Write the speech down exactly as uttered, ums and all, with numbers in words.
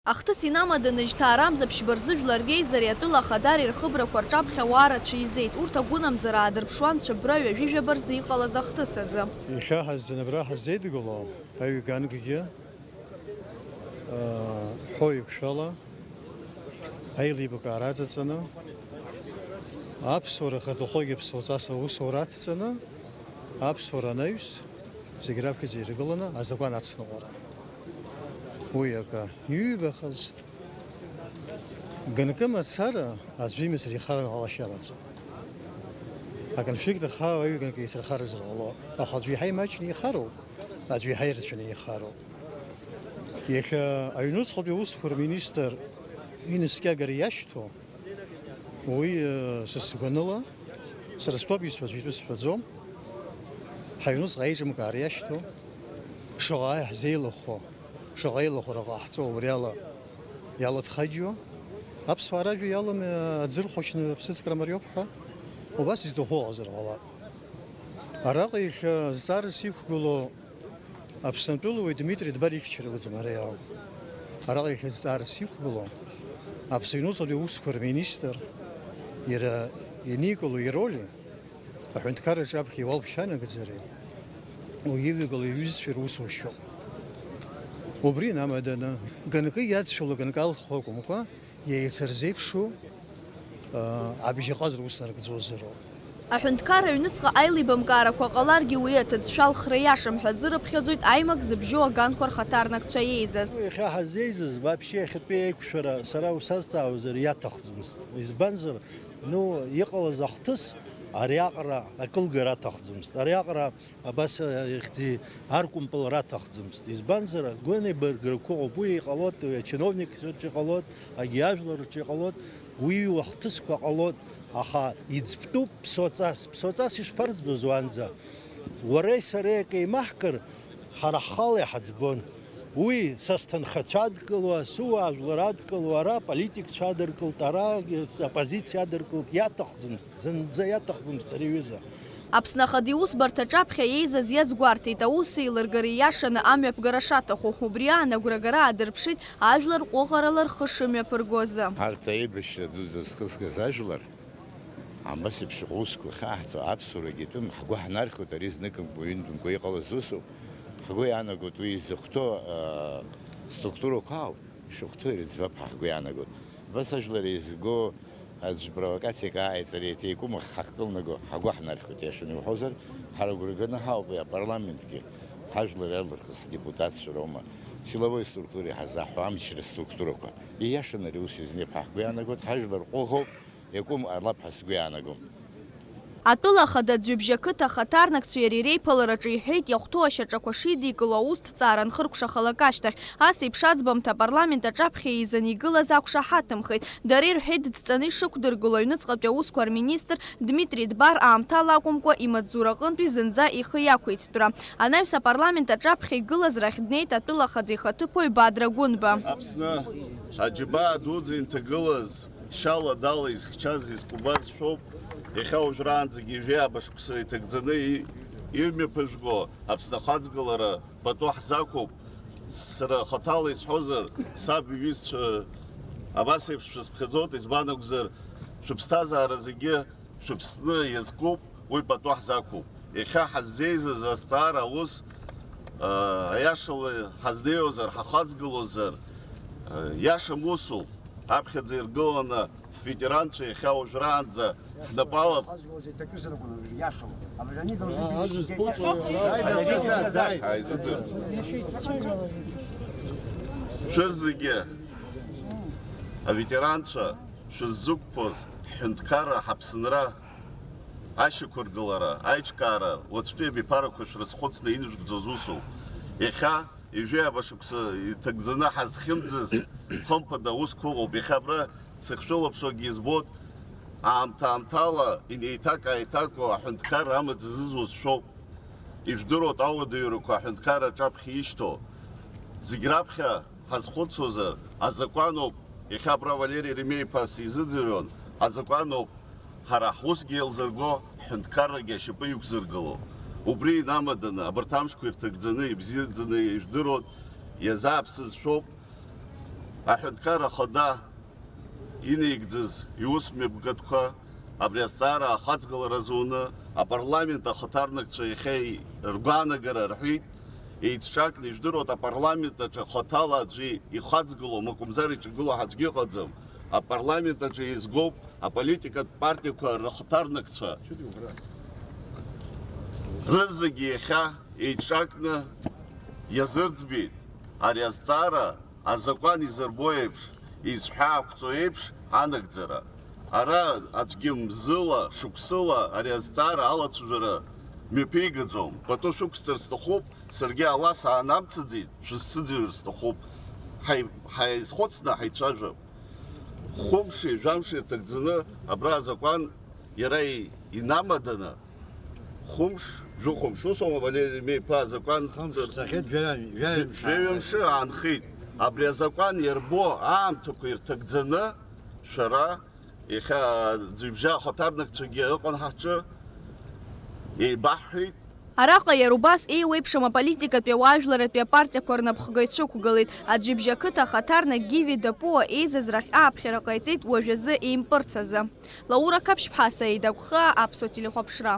Ахҭыс инамаданы жьҭаарамза ԥшьба рзы Жәлар реизареи атәыла ахадареи рхыбрақәа рҿаԥхьа ауаа рацәа еизеит. Урҭ агәынамӡара аадырԥшуан цәыббра ҩажәи жәаба рзы иҟалаз ахҭыс азы. Иахьа ҳазӡын абра ҳаззеидгыло аҩ-ганкгьы, ҳәоу еиқәшәала, аилибакаара аҵаҵаны, аԥсуара ахаҭахәгьы ԥсуаҵас аусура ацҵаны, аԥсуара анаҩс, зегь раԥхьаӡа иргыланы азакәан ацныҟәара. Уи акы. Иҩбахаз, ганкы мацара аӡәы имацара ихараны ҟалашьа амаӡам. Аконфликт ахала аҩганк еицырхаразар ҟалоит, аха аӡәы иаҳа имаҷны ихароуп, аӡәы иаҳа ирацәаны ихароуп. Иахьа аҩнуҵҟатәи аусқәа рминистр инаскьагара иашьҭоу, уи, э, са сгәаныла, сара стәоуп исҳәаз, уаҵәы исҳәаӡом, ҳаҩнуҵҟа аиҿымкаара иашьҭоу, шаҟа иаҳзеилахәо, шаҟа еилахәара ҟаҳҵо убри ала иалыдхаџьуа, аԥсуаа ражәа иалам, э, аӡы рхәашьны аԥсыӡкра мариоуп ҳәа, убас изҭаху ыҟазар ҟалап. Араҟа иахьа зҵаарас иқәгылоу Аԥсны атәылауаҩ Дмитри Дбар ихьчара лыӡбара иалоуп. Араҟа иахьа зҵаарас иқәгылоу Аԥсны аҩнуҵҟатәи аусқәа рминистр иара ианикыло ироль аҳәынҭқарраҿы аԥхьа иуалԥшьа анагӡареи уи идикыло иҩызцәеи русушьоуп. Убри инамаданы, ганкы иадшәало ганкы алхуа акәымкәа, иеицырзеиԥшу, аа, абжьаҟазара ус нарыгӡозароуп. Аҳәынҭқарра аҩныҵҟа аилибамкаарақәа ҟаларгьы уи аҭыӡшәа алхра иашам ҳәа азы рыԥхьаӡоит аимак зыбжьоу аганқәа рхаҭарнакцәа еизаз. Иахьа ҳаззеизаз, вообще, иахьатәи аиқәшәара сара усазҵаауазар иаҭахӡамызт. Избанзар, ну, иҟалаз ахҭыс ариаҟара акылгара аҭахӡамызт. Ариаҟара Абас, э, ихьӡи аркәымпылра аҭахӡамызт. Избанзар, агәынеибаргарақәа ыҟоуп, уи иҟалоит, уи ачиновникцәа рҿы иҟалоит, агьи ажәлар рҿы иҟалоит, уи уахҭысқәа ҟалоит, аха иӡбтәуп ԥсоаҵас. Ԥсоаҵас ишԥарӡбоз уаанӡа? Уареи сареи акы еимаҳкыр, ҳара ҳхала иҳаӡбон. Уи са сҭынхацәа адкылуа, сыуаажәлар адкылуа, ара аполитикцәа адыркылт, ара аоппозициа адыркылт, иаҭахӡамызт, зынӡа иаҭахӡамызт ари аҩыза. Аԥсны Ахада Иусбарҭа аҿаԥхьа еизаз иазгәарҭеит, аус еилыргара ииашаны амҩаԥгара шаҭаху. Убри аан агәрагара аадырԥшит ажәлар ҟәыӷарала рхы шымҩаԥыргозы. Арҭ аибашьра дуӡӡа зхызгаз ажәлар, абас еиԥш иҟоу усқәа ахьаҳҵо, аԥсуарагьы атәым, ҳгәы ҳнархьуеит, ари зныкымкәа, ҩынтәымкәа иҟалаз усуп. Ҳгәы иаанагоит уи изыхәҭоу, аа, структурақәа ауп. Шахәҭоу ирыӡбап ҳәа ҳгәы иаанагоит. Абас ажәлар еизго аӡә провокациак ааиҵар, еиҭеикәымах ҳахькылнаго ҳагәы ҳнархьуеит, иашаны иуҳәозар, ҳара агәра ганы ҳауп уи апарламентгьы, ҳажәлар иалырхыз ҳдепутатцәа роума, силовой структура иҳазаҳәо, амчра структурақәа. Ииашаны ари аус иазнеип ҳәа ҳгәы иаанагоит, ҳажәлар ҟәыӷоуп, иакәым ҟалап ҳәа сгәы иаанагом. Атәыла ахада Аӡҩыбжьа ақыҭа ахаҭарнакцәа иара иреиԥылараҿы иҳәеит, иахәҭоу ашьаҿақәа шидикыло аусҭҵаара анхыркәшахалак ашьҭахь, ас еиԥш аӡбамҭа апарламент аҿаԥхьа еизаны игылаз ақәшаҳаҭымхеит. Дара ирҳәеит, дҵаны ишықәдыргыло аҩныҵҟатәи аусқәа рминистр Дмитри Дбар аамҭала акәымкәа, имаҵзура аҟынтәи зынӡа ихы иақәиҭтәра. Анаҩс апарламент аҿаԥхьа игылаз рахь днеит атәыла ахада ихаҭыԥуаҩ Бадра Гәынба. Аԥсны аџьабаа дуӡӡа инҭагылаз, шьала-дала изхьчаз, изкәабаз шәоуп. Иахьа уажәраанӡагьы ҩажәи ааба шықәса иҭагӡаны и-, имҩаԥыжәго Аԥсны ахаҵгылара пату ҳзақәуп. Сара хаҭала исҳәозар, саб иҩызцәа абас еиԥш шәызԥхьаӡоит, избан акәзар, шәыԥсҭазаара зегьы шәыԥсны иазкуп, уи пату ҳзақәуп. Иахьа ҳаззеизаз азҵаара аус, аа, аиашала ҳазнеиуазар, ҳахаҵгылозар, аа, иашам усуп. Аԥхьаӡа иргыланы ҳветеранцәа иахьа уажәраанӡа ҳнапала. Ҳазгылоз иҭакызар акәын, уажәы иашоуп. Абри они должны были сидеть. Ҳаизыӡырҩ. Шәызегьы аветеранцәа шәыззықәԥоз ҳҳәынҭқарра, ҳаԥсынра, ашьақәыргылара, аиҿкаара, уаҵәтәи абиԥарақәа шәрызхәыцны инжәгӡоз усуп. Иахьа ҩажәи ааба шықәса иҭагӡаны ҳазхьымӡаз, хымԥада, аусқәа ыҟоуп. Иахьа абра сыхшәылаԥшуагьы избоит, аамҭа-аамҭала инеиҭак-ааиҭакуа аҳәынҭқарра амаҵ зызуз шәоуп. Ижәдыруеит ауадаҩрақәа аҳәынҭқарра аҿаԥхьа ишьҭоу. Зегь раԥхьа ҳазхәыцуазар, азакәаноуп, иахьа абра Валери Ремеи-иԥа сизыӡырҩуан, азакәаноуп ҳара ҳусгьы еилзырго, ҳҳәынҭқаррагьы ашьапы иқәзыргыло. Убри инамаданы, абарҭ амшқәа ирҭагӡаны, ибзиаӡаны ижәдыруан, иазааԥсаз шәоуп. Аҳәынҭқарра Ахада инеигӡаз иус мҩаԥгатәқәа абри азҵаара ахаҵгылара азуны апарламент ахаҭарнакцәа иахьа ргәаанагара рҳәеит, еицҿакны ижәдыруеит, апарламент аҿы хаҭала аӡәы ихаҵгылом, акәымзар иҿагыло ҳаӡәгьы ыҟаӡам, апарламент аҿы еизгоуп аполитикатә партиақәа рхаҭарнакцәа. Рызегьы иахьа еиҿакны иазырӡбеит ари азҵаара азакәан изырбо еиԥш, изҳәаақәҵо еиԥш анагӡара. Ара аӡәгьы мзыла, шықәсыла ари азҵаара алацәажәара мҩаԥигаӡом. Пату шәықәсҵар сҭахуп, саргьы ауа саанамцаӡеит, шәысцәыӡырҩыр сҭахуп. Ҳаи-, ҳаизхәыцны ҳаицәажәап. Хәымши жәамши ирҭагӡаны абра азакәан иара и-, инамаданы, хәымш, жәохәымш, усома, Валери Меиԥа азакәан Хымш цахьеит, жәаҩа-, жәаҩа-, мшы жәаҩа аанхеит. Мшы аанхеит. Абри азакәан иарбо аамҭақәа ирҭагӡаны, шәара, иахьа аӡҩыбжьа ахаҭарнакцәагьы ыҟан ҳаҿы, еибаҳҳәеит. Араҟа иара убас еиуеиԥшым аполитикатәи ауаажәларратәи апартиақәа рнапхгаҩцәа ықәгылеит. Аӡҩыбжьа ақыҭа ахаҭарнак Гиви Дапуа еизаз рахь ааԥхьара ҟаиҵеит уажәазы еимпырц азы. Лаура Қаԥшьԥҳа, Саида Гәхаа, Аԥсуа телехәаԥшра.